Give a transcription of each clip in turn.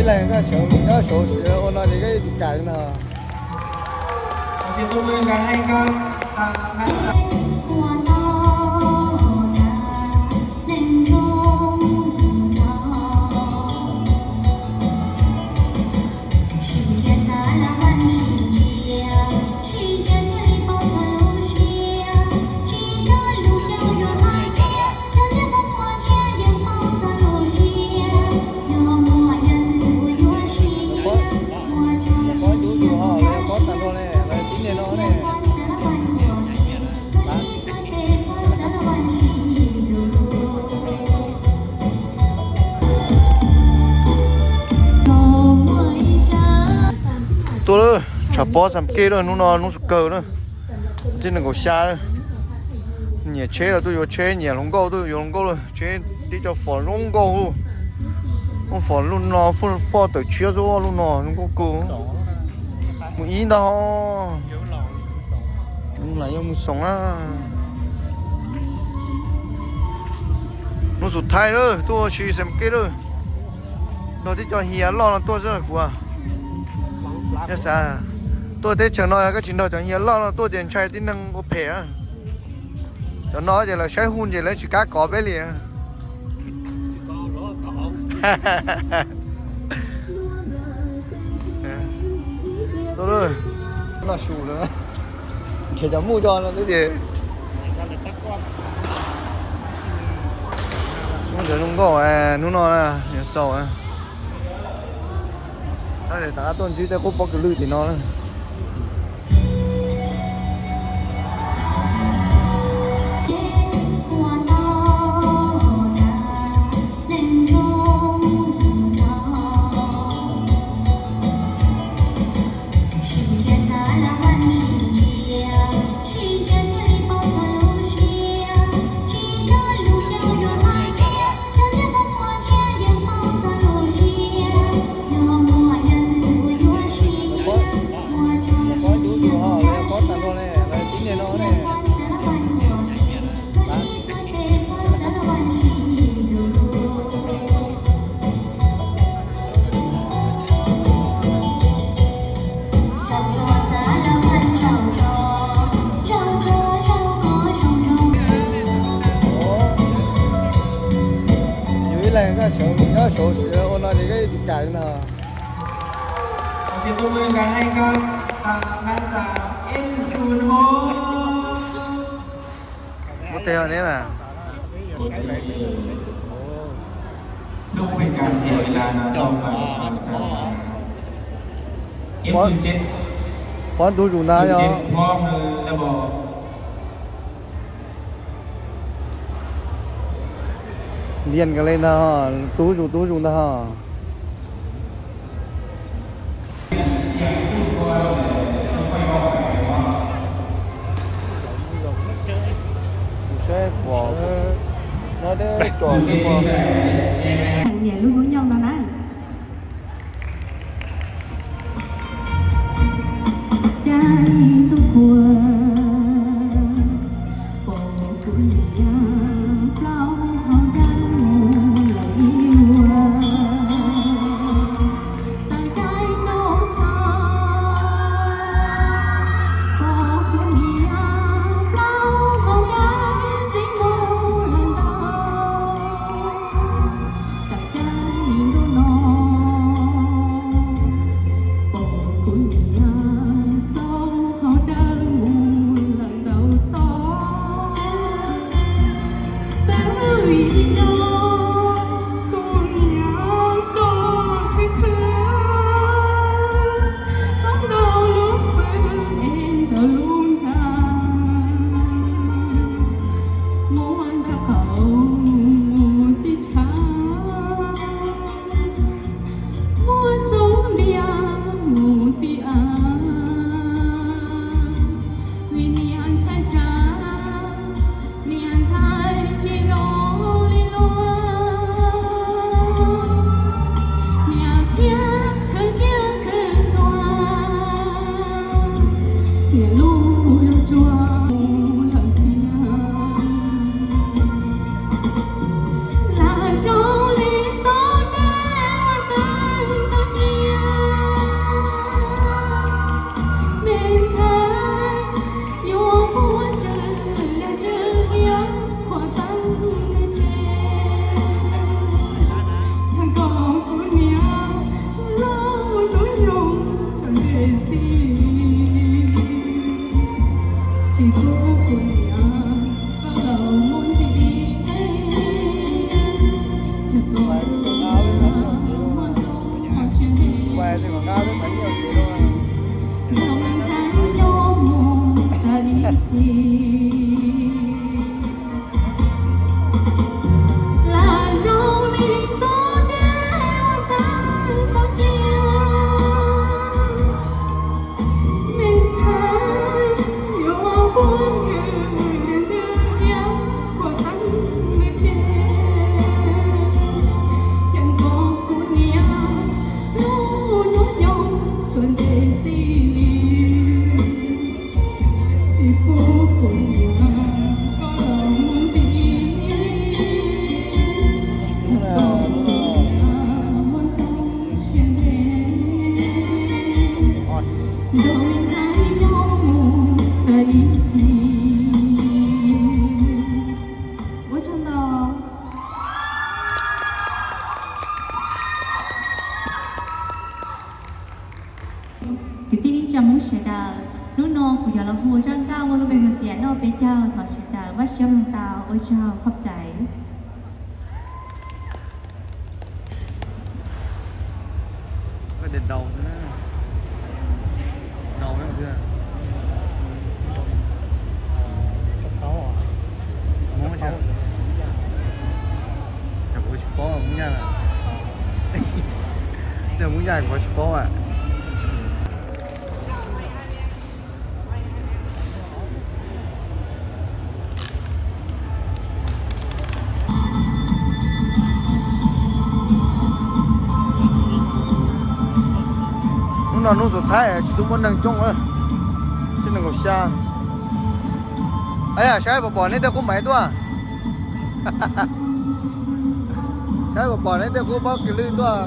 Leej koj sawv mus nyob saud tsis ua no ces koj yuav tsum cais no. Tuaj lawm, tshav pob xam kej lawm, hnub no hnub sub kawg lawm, thib nees nkaum xya lawm. Nyiam tsheb los tuaj yuav tsheb, nyiam hluas nkauj tuaj yuav hluas nkauj lawm, tsheb tib co fom zoo nkauj hu. Muaj fom lub no, foj tawm tshiab xwb, lub no zoo nkauj kawg. Mus ib ntag, mus lam yog mus xoom na. Hnub xub thawj lawm, tuaj ua si xam kej lawm. Nrog tib co hias loj no tuaj xwb kuv. Yog xav tuaj teb chaws no koj tsis nrog cov hias loj no tuaj ces ntshai tib neeg ua phem na. Cov no ces lawv saib hu ces lawv tsis kam kov peb li. Noj su lawm, nrhiav cov muj tso no xwb ces. Hnub no zoo nkauj, hnub no yuav xaus. Tab sis rov qab tuaj ntsib tej qub pob kws lwj tim no na. Yus ib leeg koj sawv mus nyob saud tsis ua no ces koj yuav tsum cais no. Muab teg neb na. Qhov ntug zus ntag yog Lian Ka Le ntag, tus zus tus zus ntag. Niam lub hnub nyoog no na. Caij tub qhua pom kuv niam plaub hau dawb mus lawm ib luag. Tawm caij ntuj tshoob pom kuv niam plaub hau dawb ntxiv mus lawm ntau. Tawm caij ntuj no pom kuv niam plaub hau dawb mus lawm ntau txoj. Twb yog kuv niam koj khwv khwv, tau ntau lub fwm es ntau lub nra, muab nrog qaum mus tib tshav, muab xub ntiag mus tib av. Vim niam ntshai tsam, niam ntshai tsis zoo li luag. Ntxhais nyob mus txawm ib txhis. Ua tsaug ntau. Kwv tij neej tsa Hmoob sawv daws, hnub no kuv yuav los hu zaj nkauj muaj lub npe hu tias Noj Peb Caug. Thov sawv daws npaj siab mloog tau. Ua tsaug, qhov txais. Kuv tsis paub Hmoob Nyab. Tej Hmoob Nyab kuv tsis paub. Hnub no hnub xus thaib tsis tshua muaj neeg coob, ib nees nkaum xya. Saib puas pom neb tej qub maiv tuaj. Saib puas pom neb tej qub pob kws lwj tuaj.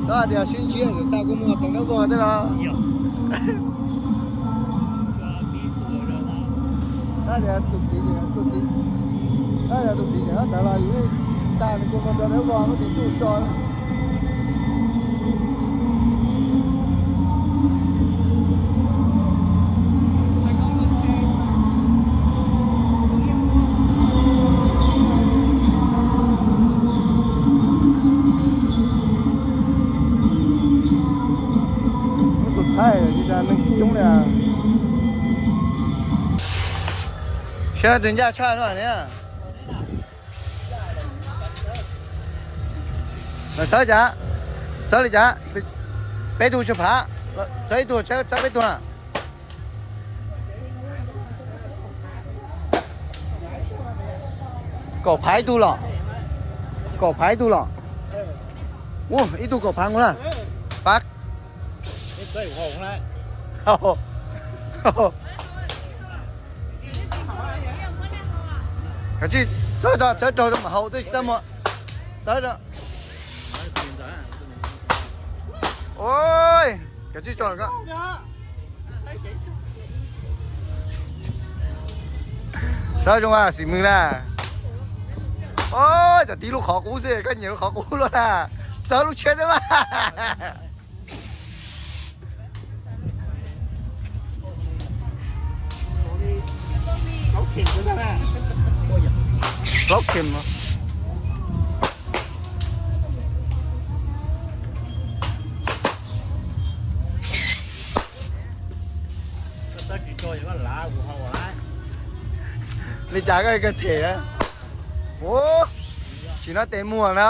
Txhob hais tias sib ntsib lawm xa kuv mus teev dawb vog tej los. Tab tias tus txiv, tus txiv, tab tias tus txiv niam tab tawv los yus xa nws kuv mus teev dawb vog lub tim tsuj so. Tus thaib neeg coob li. Saib tus ncaj tshaj no ne. Txawb cas, txawb li cas, peb tug tsis phav, txawb ib tug, txawb peb tug na. Kaum phav ib tug los, kaum phav ib tug los. Ua ib tug kaum phav nkaus na. Fab. Kav tsij txawb, txawb raug mam haus twb tsis txawb muaj. Txawb. Kav tsij tso. Txawb zoo a xim mws na. Cov tib lub qhov qub xwb koj nyiam lub qhov qub luaj na. Txawb lub tshiab thiab mas. Plaub kheem no. Li cas koj kawg them na. Ua, tsis noj tes muag na.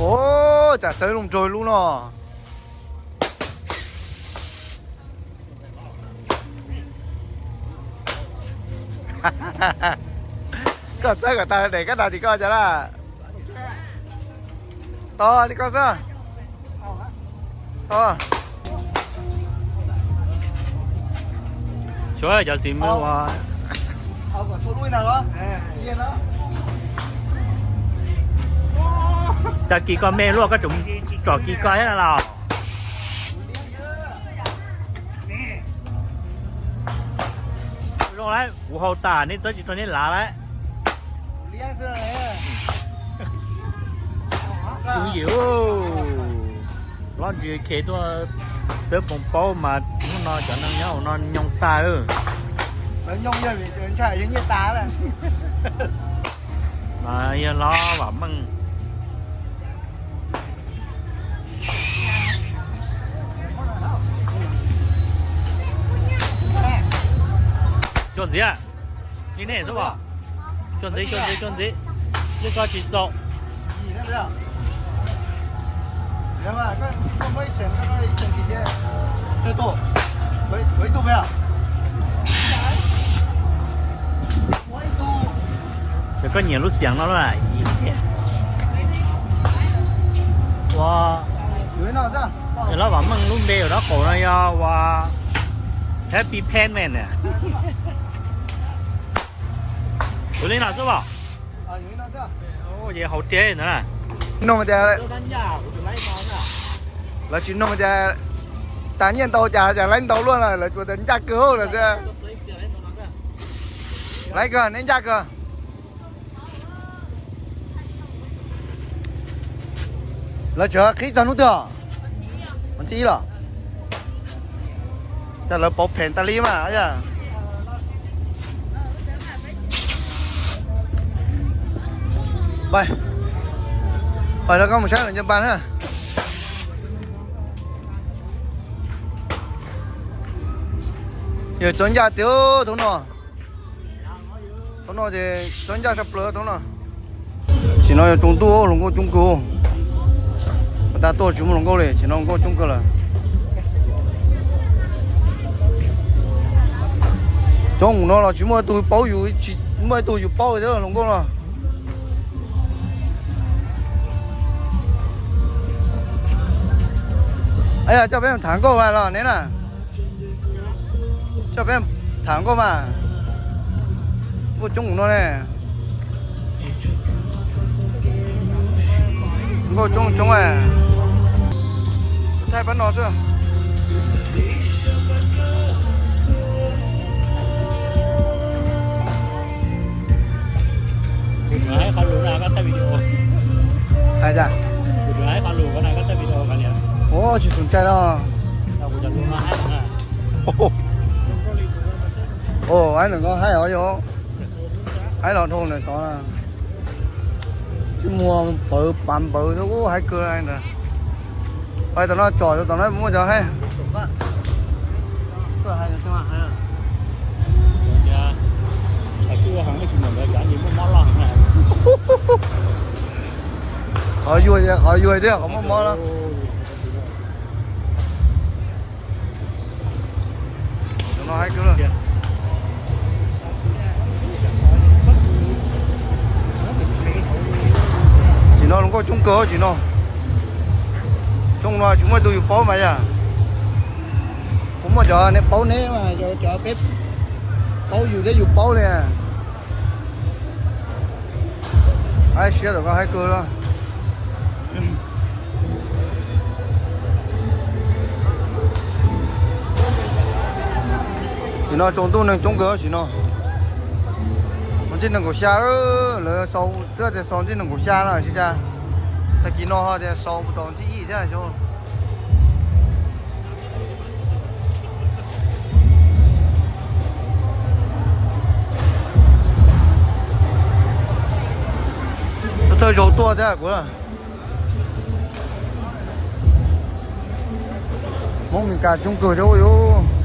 Ua, cas txawb loo nraug lub no. Koj txawb kom tag daim kab nas tim koj cas lawm. Tos li koj xwb. Tos. Tshuav cov xim mws uas, cas kis koj me luaj koj tseem tsom kis koj thiab na los. Zoo lawm, kuv hau tas neb txawb tsis raug neb lav lawm. Tsum yim, lov ntsis khe tuaj txawb poos paub mas hnub no cov neeg nyob hauv no nyoog tag. Mas yog lov vam meej. Cuaj ntxiv, li nej xwb os. Cuaj ntxiv, cuaj ntxiv, cuaj ntxiv. Lub koj tsis txaus. Ces koj nyiam lub xiam no lawm. Ua, Yog lawv vam meej lub npe uas dab qaum no yog uas Happy Payment. Tus li no xwb as. Ces haus tiag ntawd na. Noog tias, lawv tsis noog tias tas nyiaj ntau cas cas laib ntau luaj no, lawv tsuas tias ncaj kawg no xwb. Laib kawg, neb ncaj kawg. Lawv tseem qhib txog hnub twg os? Hnub thib ib los? Cas lawv pauv phem tas li mas yog. Pais, pais rau koj mus saib lawv nce npas na. Yog txawv ncaj tiag thaum no. Thaum no ces txawv ncaj sab plaws thaum no. Tsim no yog tsaus ntuj hluas nkauj coob kawg. Pas tas tuaj tsis muaj hluas nkauj li, tsim no hluas nkauj coob kawg lawm. Cov no los tsis muaj ib tug paub yus, tsis muaj ib tug yus paub thiab hluas nkauj no. Yog coj peb tham nkauj los neb na. Coj peb tham nkauj mas. Nkauj coob no ne. Nkauj coob coob. Thaij pab no xwb. Hais tias, ua tsis xum cai no. Aib ntawm ko haib os yog. Haib los dhau ntawm tod. Tsis muag pawv pav npawv xwb, haib kawg ntawd. Pais tom no tsom tom no muaj cov haib. Qhov yuag, qhov yuag thiab qhov muaj mob lawm. Tsim no hluas nkauj coob kawg tsim no. Coob no tsis muaj ib tug yus paub mas yog. Kuv muaj cov neb paub neb mas, cov peb paub yus thiab yus paub li. Haib siab tom ko haib kawg. Nim no tsaus ntuj neeg coob kawg sim no. Hnub tim nees nkaum xya, lawv xaus twb tias xaus hnub tim nees nkaum xya no tsis cas. Tag kis no ho tias xaus mus tau hnub tim ib thiab. Thawj zaug tuaj thiab kuv. Hmoob Mes Kas coob kawg thiab yus.